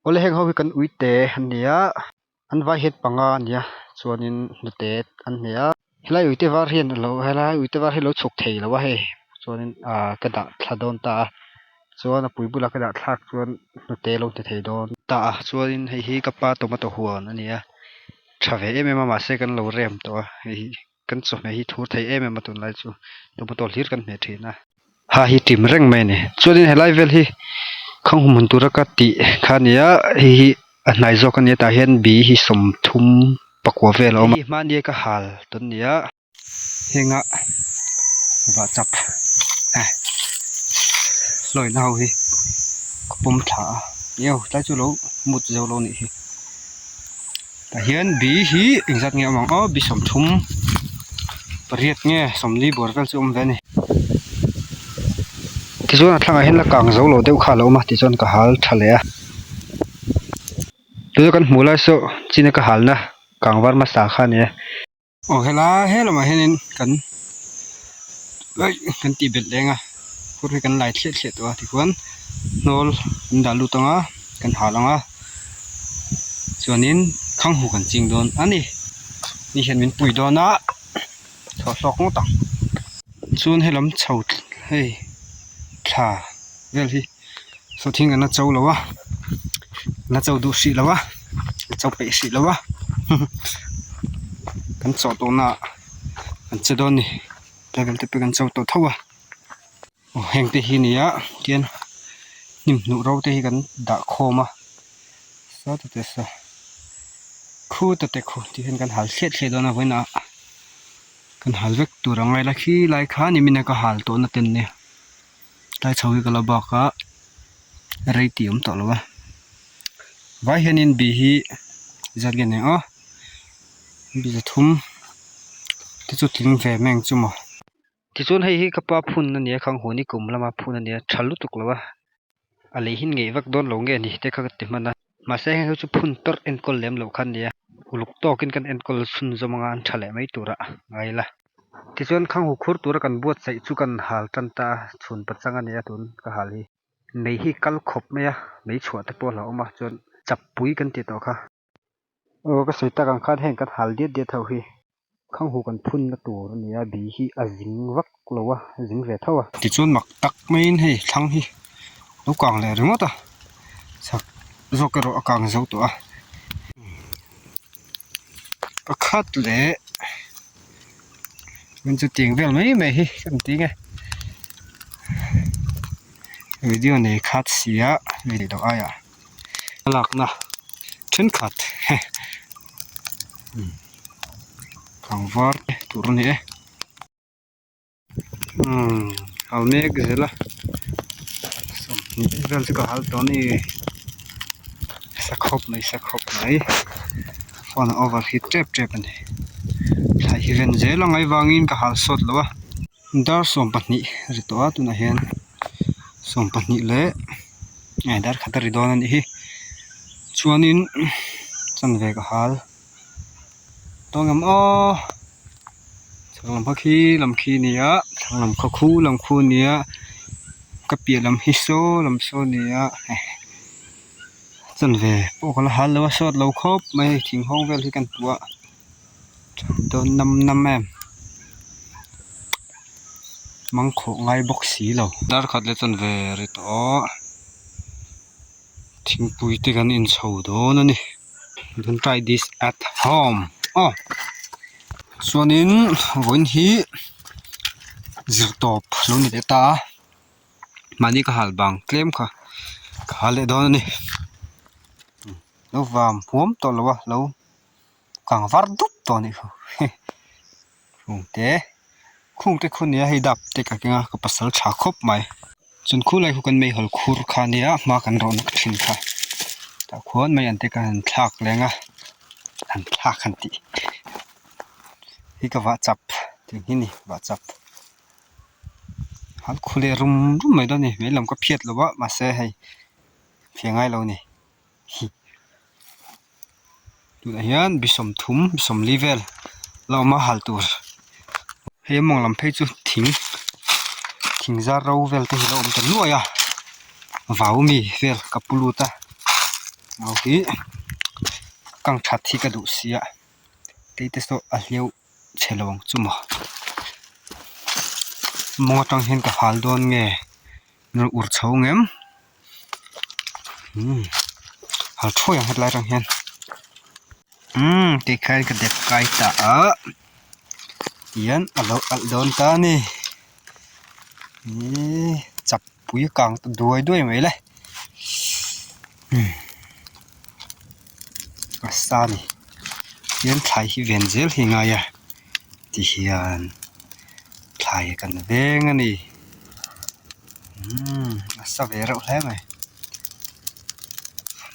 Awle heng ho hi kan uite an ni a an vai hian panga a ni a chuanin hnute an hne a helai uite var hian alo helai uite var hi alo chhuk theilo a hei chuanin ahh ka dah thla dawn ta a chuan a pui bulah ka dah thlak chuan hnute alo hne thei dawn ta a chuanin hei hi ka pa tomato huan a ni a tha ve em em a mahse kan lo rem tawh a hei hi. Kan chawhmeh hi thur thei em em a tunlai chu tomato hlir kan hmeh thin a. Ha hi tim reng mai a ni. Chuanin helai vel hi khang hmun tura ka tih kha a ni a, hei hi a hnai zawk a ni a tah hian bi hi 30 pakua vel a awm a. Hei hi hmani a ka hal tawn a ni a. Henga vahchap hlawina ho hi ka pawm thla a, eo tlai chu lo mut zo lo nih hi. Tah hian bi hi engzat nge a awm ang aw bi 30 pariat nge 40 bawr vel chu a awm ve a ni. Tichuan a thlangah hian la kang zo lo deuh kha a lo awm a tichuan ka hal tha leh a. Tuna kan hmuh lai saw china ka halna kang var hmasa kha a ni e. Aw helai he lamah hianin kan aih kan tih belh leng a khur hi kan lai thliah thliah tawh a tikhuan hnawl kan dah lut ang a kan hal ang a chuanin khang hu kan ching dawn a ni ni hian min pui dawn a chhuah hlawk ngawt ang chuan helam chho hei thla vel hi sawhthing an la cho lo a la cho duh hrih lo a la cho peih hrih lo a kan chawh tawh na ah an che dawn a ni level te pawh kan cho tawh tho a aw heng te hi a ni a tian hnim hnuh ro te hi kan dah khawm a saw ta te saw khu ta te khu tih hian kan hal thliah thliah dawn a vawiin ah kan hal vek tur ang lai la khilai kha nimin a ka hal tawh na te an nia. Tlai chho hi ka la bak a rei tih a awm tawh lo a vai hianin bi hi zat nge ni aw bi 3 te chu tling ve mai ang chu maw tichuan hei hi ka pa phun a ni a khang huan hi kum lama phun a ni a tha lutuk lo a a lei hi ngeih vak dawn lo nge ni te kha ka ti hman a mahse heng ho chu phun tawrh enkawl lem loh kha a ni a uluk tawkin kan enkawl chhunzawm anga an tha leh mai turah ngai ila. Tichuan khang hu khur tura kan buatsaih chu kan hal tan ta a, chhun pachang a ni a tun ka hal hi. Mei hi kal khawp mai a, mei chhuah te pawh a hlauhawm a, chuan chappui kan tih tawh kha. Aw ka sawi tak ang khan heng kan hal diat diat ho hi khang hu kan phunna tur a ni a, bi hi a zing vak lo a, a zing ve tho a. Tichuan mak tak maiin hei thlang hi lo kang leh ringawt a, chak zawk erawh a kang zo tawh a. Pakhat leh chuan chutiang vel mai mai hi kan ti nge video nei khat si a video loh aiah a lakna thenkhat tlangval te tur a ni e. Umm hal mek zel a 20 vel chu ka hal tawh a ni sa khawp mai sa khawp mai phone a over heat tep tep a ni thlai hi ren zel a ngaih vangin ka hal sawt lo a dar 12 a ri tawh a tunah hian 12 leh eh dar khat a ri dawn a nih hi chuanin chanve ka hal. Tawng ang aw chhak lam kha khi lam khi a ni a thlang lam kha khu lam khu a ni a ka piah lam hi saw lam saw a ni a chanve pawh ka la hal lo a sawt lo khawp mai hei thing hawng vel hi kan hmu a that dawn nam nam em mangkhawh ngai bawk si lo. Dar khat leh chanve ri tawh thingpui te kan inchho dawn a ni. Don't try this at home aw chuanin vawiin hi zirtawp lo ni leh ta a mahni ka hal bang tlem kha ka hal leh dawn a ni lo vam huam tawh lo a lo kang var dup tawh a nih kha Khungte khungte khu nia hei dap te ka keng a ka pasal tha khawp mai chuan khulai khu kan meihawl khur kha ania hma kan rawh nak thin kha tah khuan mai an te kha han thlak leng a han thlak han tih hi ka vah chap tih hi ni vah chap han khu leh rum rum mai dawn a ni vei lam ka phiat lo a mahse hei phiah ngai lo a ni. Tunah hian bi 30 bi 40 vel la awm a hal tur hei a mawng lam phei chu thing thing zar ro vel te hi a lo awm ta nuai a vau mi vel ka pu lut a. Mau hi kang that hi ka duh sia tei te saw a hleuh chhe lo ang chu maw mawng atang hian ka hal dawn nge rawn ur chho ngem umm hal thuai ang hetlai atang hian umm tikhian ka dep kai ta a tihian a lo alh dawn ta a ni ihh chak pui kang ta duai duai mai le umm a sa a ni tihian thlai hi ven zel hi a ngai a tihian thlai kan veng a ni umm a sa ve reuh hle mai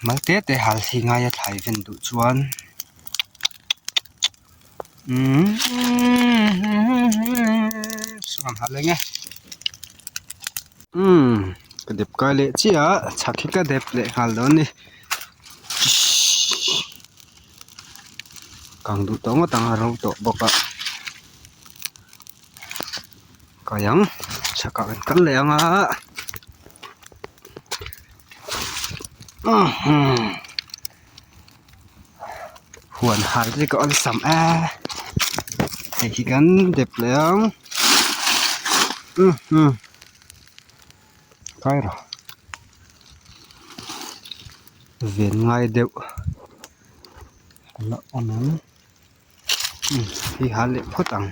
mal te te hal hi ngai a thlai ven duh chuan umm sawn hal eng e umm ka dep kai leh chiah a chhak hi ka dep leh nghal dawn a ni kang duh tawh ngawt ang a ro tawh bawk a kai ang chhakah kan kal leh ang a huan hal te ka awlsam a hei hi kan dep leh ang kai rawh ven ngai deuh a la awm ang. Hei hal leh phawt ang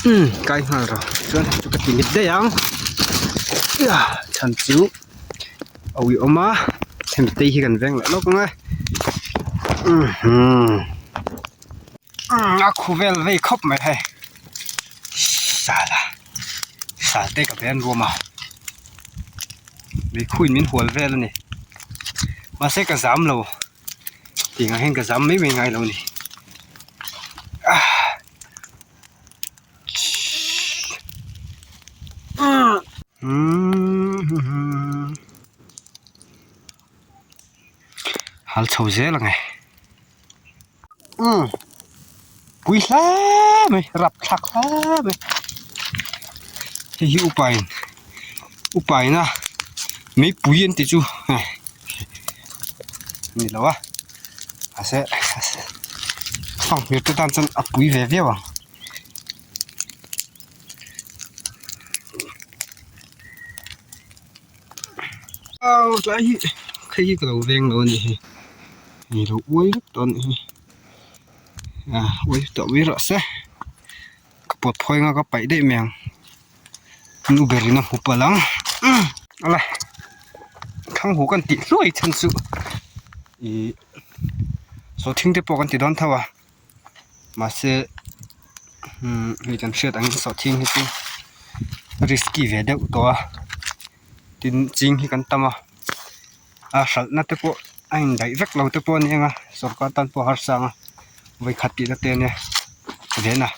umm kai nghal rawh chuan hei chu ka ti mit daih ang chhan chu a ui awm a hemi te hi kan veng leh lawk ang e umm a khu vel vei khawp mai hei sala sal te ka ven ruam a. Meikhuin min hual vel a ni mahse ka zam lo tiang ah hian ka zam mai mai ngai lo a ni ah umm hal chho zel ang e umm pui hle mai rap thlak hle mai hei hi upa in upa ina meipui an tih chu hei ni lo a mahse fanghmir te tan chuan a pui ve viau ang. Aw tlai hi phei hi ka lo veng lo a nih hi ni lo uai vek tawh a nih hi ah uai tawh mai rawh se ka pawt phawi anga ka paih daih mai ang nu ber in a hmu palh ang ala thlang hu kan tih hluai chhan chu ih sawhthing te pawh kan ti dawn tho a. Mahse umm hei kan hriat angin sawhthing hi chu risky ve deuh tawh a tin ching hi kan tam a a hralhna te pawh a indaih vek lo te pawh a ni ang a sawrkar tan pawh a harsa ang a vawikhat tihna te ania ven a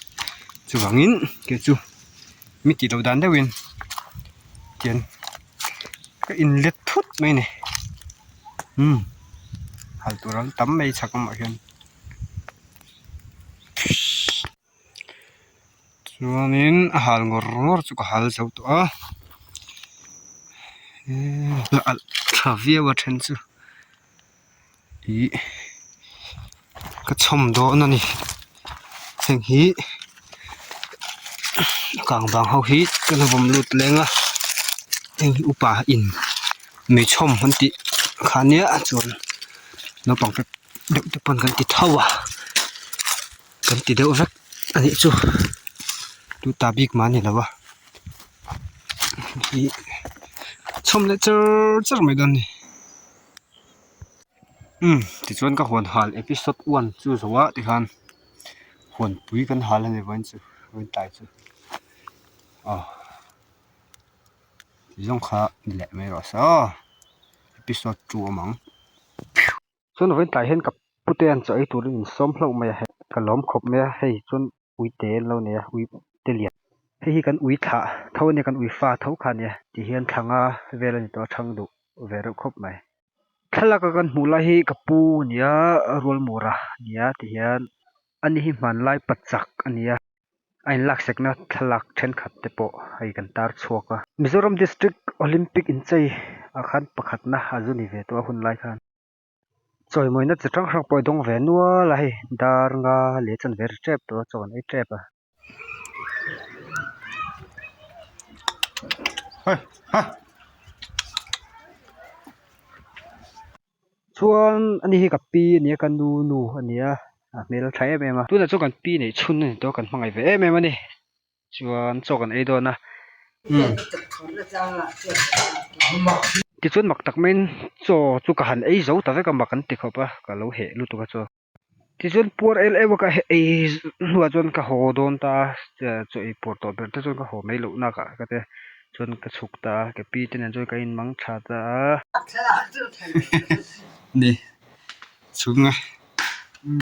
chuvangin kei chu mi tih loh dan deuhin tian ka inlet thut mai a ni umm hal tur an tam mai chhak lamah hian. Chuanin a hal ngawr ngawr chu ka hal zo tawh a la alh tha viau a then chu ih ka chhawm dawn a ni heng hi a kang vang ho hi ka la vawm lut leng a heng hi upa in mei chhawm an tih kha nia chuan naupang te. Deuh te pawn kan ti tho a kan ti deuh vek a nih chu tu ta bik mah a ni lo a hi chhawm leh char char mai dawn a ni umm tichuan ka huan hal episode one chu zo a tikhan huan pui kan hal a ni vawiin chu vawiin tlai chu aw ti zawng kha ni leh mai rawh se aw episode two a awm ang. Chuan vawiin tlai hian ka pute an chaw ei turin min sawm hlauh mai a hei ka lawm khawp mai a hei chuan ui te an lo nei a ui te lian hei hi kan ui thlah tho a nia kan ui fa tho kha a nia ti hian thla nga vel a ni tawh a thang duh ve reuh khawp mai. Thlalak a kan hmuh lai hi ka pu a ni a rualmura a ni a ti hian ani hi hmanlai pa chak a ni a. A inlaksekna thlalak thenkhat te pawh hei kan tar chhuak a. Mizoram District Olympic inchei ah khan pakhatna a zu ni ve tawh a hun lai khan. Chawimawina chi hrang hrang pawh a dawng ve nual a hei dar nga leh chanve ri tep tawh a chaw an ei tep a. Chuan ani hi ka pi a nia ka nu nu a nia a hmel tha em em a tunah chuan kan pi neih chhun a ni tawh a kan hmangaih ve em em a ni chuan chaw kan ei dawn a umm tichuan mak tak maiin chaw chu ka han ei zo ta vek a mak an ti khawp a ka lo heh lutuk a chaw. Tichuan puar el eu a ka ei hnuah chuan ka haw dawn ta a chaw ei puar tawh ber te chuan ka haw mai loh nak ah ka ti a chuan ka chhuk ta a ka pi te nen chuan ka inmang tha ta a. Ni chhunga.